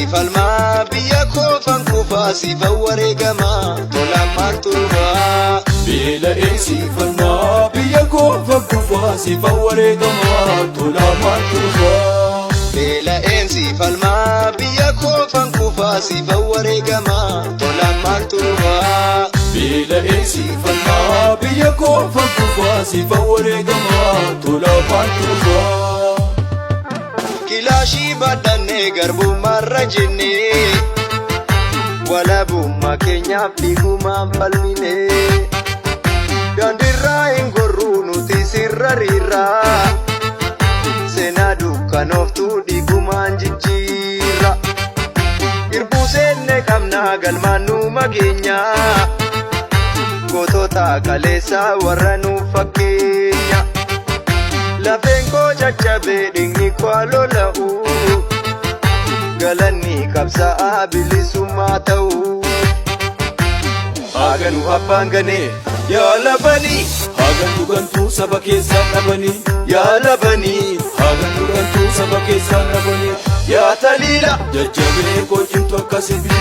si falmaa biyya koofan kufaa siifan wareegamaa tolaan maaltu dhufaa. Beela'ee si falmaa biyya koofan kufaa siifan wareegamaa tolaan maaltu dhufaa. Beela'een si falmaa biyya koofan kufaa siifan wareegamaa tolaan maaltu dhufaa. Beela'ee si falmaa biyya koofan kufaa siifan wareegamaa tolaan maaltu dhufaa. Kilaashii baadhannee garbummaarra jennee walabummaa keenyaaf dhiigumaan falmine. Daandiirraa hin gorruu nuti sirra riirraa seenaa dukkanooftuu dhiigumaan jijjiirra. Irbuu seenne qabnaa galmaan nu mageenya gootota kaleessaa warra nuuf fakkeenya. Lafeen koo caccabee dhiigni koo lola'u galanni qabsaa'aa bilisummaa ta'u. Haganuu abbaan ganee yaa labanii Hagantuu gantuu saba keessaa dhabanii yaa labanii Hagantuu gantuu saba keessaa dhabanii yaa taliila Jajjabee koo cimtu akka sibiila.